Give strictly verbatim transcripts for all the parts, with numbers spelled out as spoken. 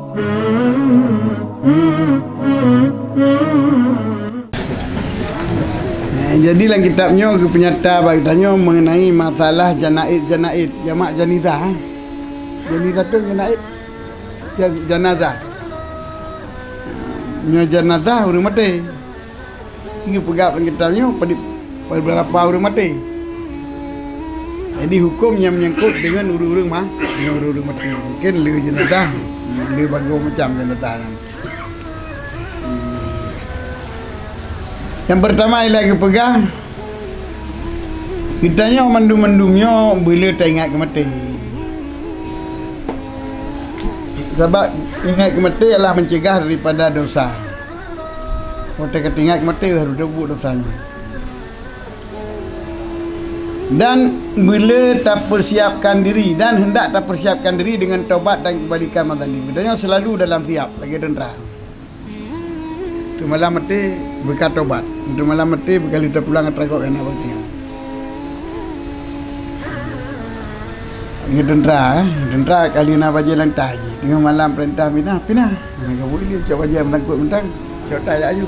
Eh, jadi lam kitab nyoe geupeunyata bak geutanyoe mengenai masalah janaid-janaid, jamak janizah, eh. Janizah tu janaid, ja-, janazah. Nyoe janazah ureuëng maté. Geupeugah lam kitab nyoe padit, beberapa ureuëng maté. Jadi huköm nyang menyangkut dengan ureuëng-ureuëng ma-, dengan ureuëng-ureuëng maté. Mungkin le jenazah, le bagoe macam jenazah nyan. Nyang pertama ialah geupeugah, geutanyoe mandum-mandum nyoe beuleu taingat keu maté. Sabab ingat keu maté adalah mencegah daripada dosa. Watée ka teuingat keu maté, harôh tabuet dosa nyan. Dan beuleu tapersiapkan diri, dan hendak tapersiapkan diri dengan taubat dan kebalikan mazalim. Geutanyoe selalu dalam siap lagée teuntra. Teuma lam maté beuka taubat, teuma lam maté beuka lé tapulang atra gob nyang na bak geutanyoe. Nyoe teuntra, eh. Teuntra kali na bajée lam tai jih. Teungoh malam peurintah pinah, pinah. Hana ka buet lé, cok bajée meutangkot mantong. Cok tai laju.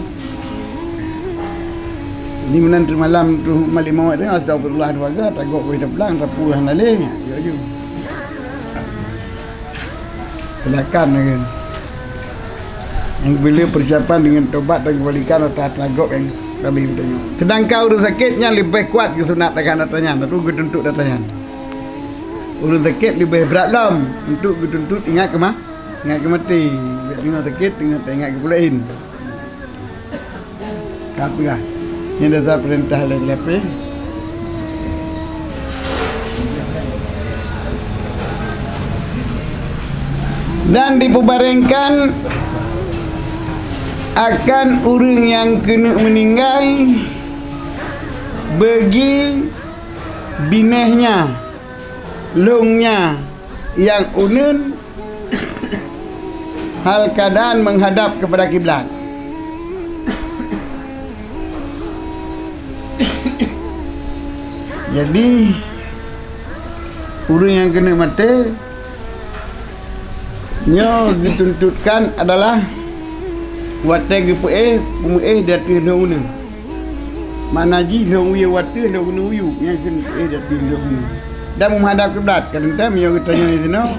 Jadi meunan teuk malam tu malik mawat tu, astagfirullah dua ga, atra gob bak tapulang, sapeue hana lé. Cok laju. Silakan lagée. Nyang beuleu persiapan dengan tobat dan kebalikan atra-atra gob nyang kami tanyong. Sedangkan ureuëng sakét nyan leubeh kuat geusunat atra nyan, atra nyan, atra geutuntot atra nyan. Ureuëng sakét leubeh brat lom untuk geutuntot ingat keu ma-, ingat keu maté. Bak teungoh sakét, teungoh taingat keu peue laén. Ka peugah, nyan desya peurintah lé lapéh. Dan dipeubarengkan akan ureuëng nyang keuneuk meuninggai bagi binéhnya, lhongnya nyang uneun hal keadaan menghadap kepada kiblat. Jadi, ureuëng nyang keuneuk maté nyoe geutuntutkan adalah watée geupeuéh, peumeuéh di ateueh lhong uneun. Makna jih lhong uyeue watée lhong uneun uyueb, nyang keuneuk peuéh di ateueh lhong uneun. Dan meuhadab kiblat, kadang-kadang meunyoe geutanyoe di sinoe,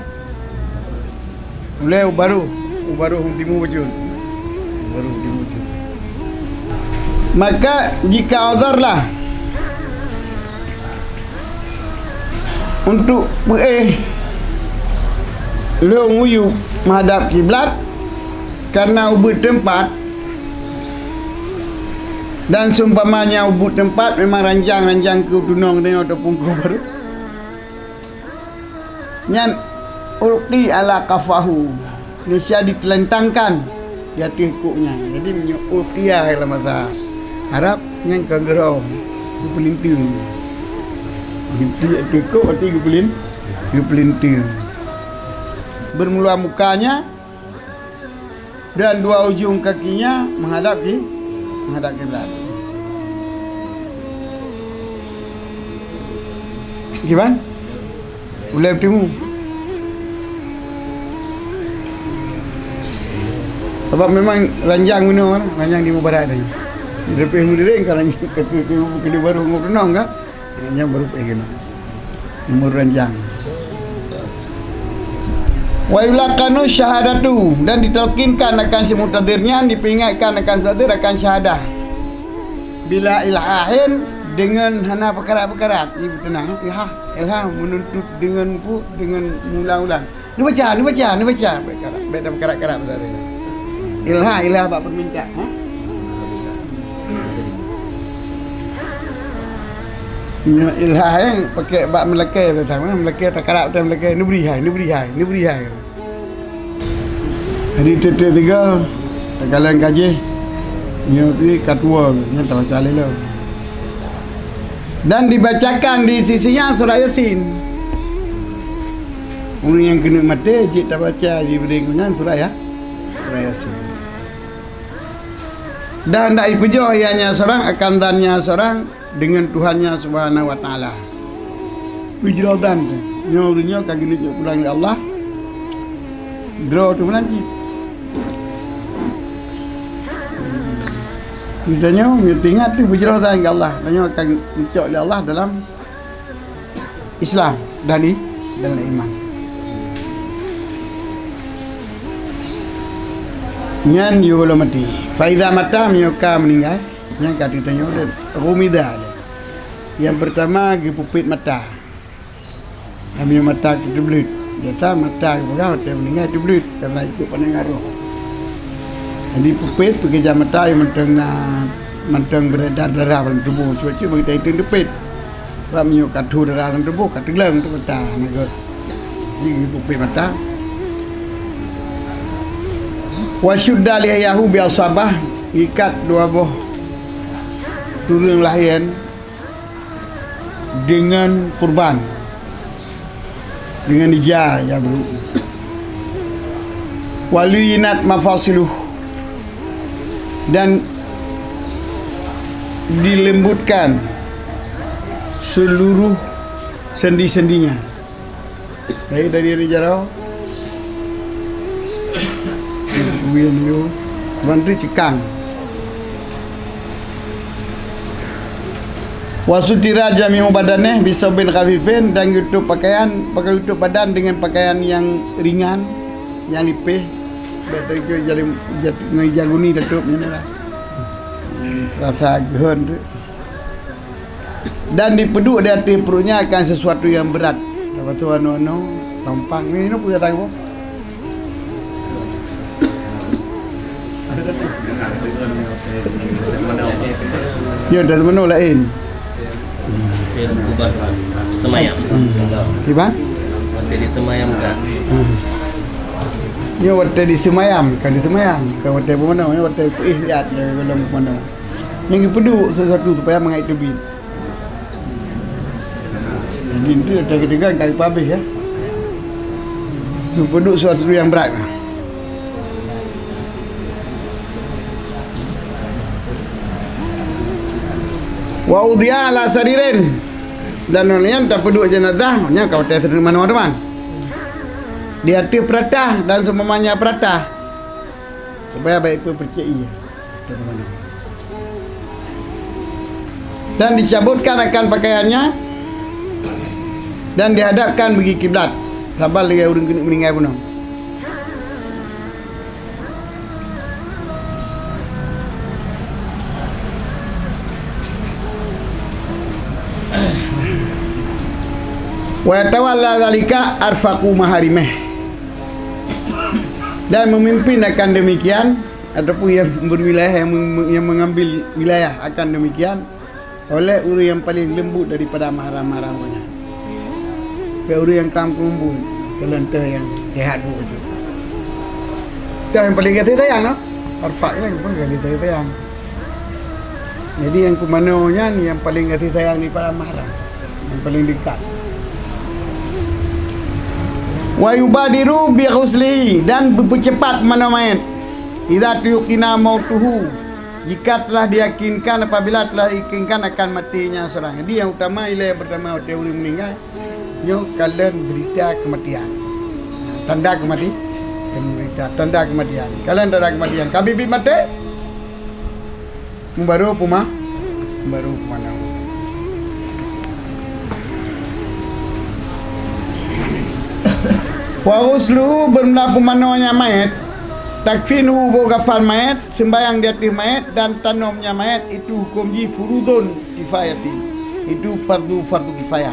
ulée u baroh, u baroh timu bacut. U baroh timu bacut. Maka jika uzur lah untuk peuéh lhong uyueb meuhadab kiblat, karena ubit teumpat, dan seumpamanya ubit teumpat memang ranjang-ranjang keu tunong nyoe ataupun keu baroh. Nyan ulqi ala qafahu, nisya ditelentangkan di ateueh kôk nyan. Jadi meunyoe ulqiya lam bahasa Arab nyan ka geurhom, geupeulinteung. Di ateueh kôk berarti geupeulen-, geupeulinteung. Bermula mukanya dan dua ujung kakinya menghadap ki-, menghadap kiblat. Kiban? Ulée timu. Sebab memang ranjang meunoe, ranjang di mubarak tadi. Leubeh meudiring ka ranjang keu, keu, keu, keu baroh ngon tunong kan? Nyang baru pih keunoe. Nomor ranjang. Wa yulaqanu syahadatu, dan ditalkinkan akan si mu'tazir nyan, dipeuingatkan akan mu'tazir akan syahadah. Bila ilhahin, dengan hana peukarat-peukarat. Ibu tenang, ilhah, ilhah menuntut dengan pu-, dengan meuulang-ulang. Neubaca, neubaca, neubaca. Bèk karat, bèk tapeukarat-karat masa tu. Ilhah, ilhah bak peuminta, ha? Nyoe ilhah, eh, pakai bak meulakèe biasa. Mana meulakèe takarat, beutôi meulakèe, neubri hai, neubri hai, neubri hai. Jadi tiep-tiep tiga, takalon ka jih, nyoe pih ka tuwoe, nyan tabaca lé lom. Dan dibacakan di sisinya surat Yasin. Ureueng nyang keuneuk maté, jeuet tabaca di beudeung nyan surat ya-, surat Yasin. Dan hendak jipeujroh ianya seorang akan dhannya seorang dengan Tuhannya Subhanahu wa Taala. Peujroh dhan teuh. Nyoe ureueng nyoe ka geuneuk jok pulang lé Allah. Droe teuh meunan cit. Geutanyoe meunyoe teuingat teuh beujroh that keu Allah, tanyoe akan geucok lé Allah dalam Islam dan i-, dan iman. Nyan yôh gohlom maté. Fa iza mata, meunyoe ka meuninggai, nyan ka teutanyoe deh, rumida deh. Nyang peurtama geupeupet mata. Meunyoe mata teubleuet, biasa mata geupeugah watèe meuninggai teubleuet, karena ikôt pandangan roh. Jadi peupet, peukeujah mata nyang mantong na, mantong beredar darah lam tuboh, cuma-cuma kita itu teupet. Sebab meunyoe ka tho darah lam tuboh, ka teugleng tu mata, na gèt. Jadi peupet mata. Wa syudda lihiyahu bi asabah, ikat dua boh tureung lahé deungon kurban, deungon ija, ija brôk. Wa luyyinat mafasiluh, dan dilembutkan seluruh sendi-sendinya. Baik dari, dari jaroe. Uyen yo. Bantu cekang. Wa sutira jami'u badaneh bisaubin khafifin, dan geutup pakaian, pakai tutup badan dengan pakaian yang ringan, yang lipéh. Bèk teukeujot jali, jat-, ngon ija guni tatup nyan lah. Rasa geuhon tu. Dan dipeuduek di ateueh pruet nyan akan sesuatu nyang brat. Lepas tu anu-anu, tompang. Ni, ni peue gata keuh? Ya, dari mana lain? Seumayam. Hmm. Kiban? Watèe diseumayamkan. Hmm. Nyoe watèe diseumayam, kan diseumayam. Bukan watèe peumono, nyoe watèe peuihyat, ya, dalam peumono. Nyang geupeuduek sesuatu supaya mangat teubiet. Jadi, itu yang ketiga, kali habis, ya. Geupeuduek sesuatu yang berat. Wa udhiya ala saririn. Dan nyan tapeuduek jenazah, nyan ka watèe seudeungon manoe teuma. Di ateueh peuratah dan seumpamanya peuratah. Supaya bèk ipeupercayai. Dan dicabutkan akan pakaiannya dan dihadapkan bagi kiblat. Saban lagèe ureueng keuneuk meuninggai bunoe. Wa yatawalla dzalika arfaqu maharimih. Dan memimpin akan demikian, ataupun yang berwilayah, yang mem-, yang mengambil wilayah akan demikian, oleh ureueng nyang paleng leumbut daripada mahram-mahram gobnyan. Bèk ureueng nyang kram keumbun, kalön teuh nyang sehat buet bacut. Teuh nyang paleng gaséh sayang, noh. Arfaq nyan pun gaséh sayang. Jadi, nyang peumono nyan nyang paleng gaséh sayang daripada mahram, nyang paleng dekat. Wa yubadiru bi ghuslihi, dan beupeucepat manoe manyét. Idza tuyuqina mautuhu, jika telah diyakinkan, apabila telah diyakinkan akan maténya seorang. Jadi, nyang utama ilèe pertama watèe ureueng meuninggai, nyoe kalön berita kematian. Tanda kemati-, berita, tanda kematian. Kalön tanda kematian. Ka biet-biet maté, meubaroe peuma-, meubaroe peumanoe. Wa ghusluhu, beureulah peumanoe nyang manyét, takfinuhu, boh gapan manyét, seumbayang di ateueh manyét, dan tanom nyang manyét, itu huköm jih furudun kifayatin. Itu fardu-fardu kifayah.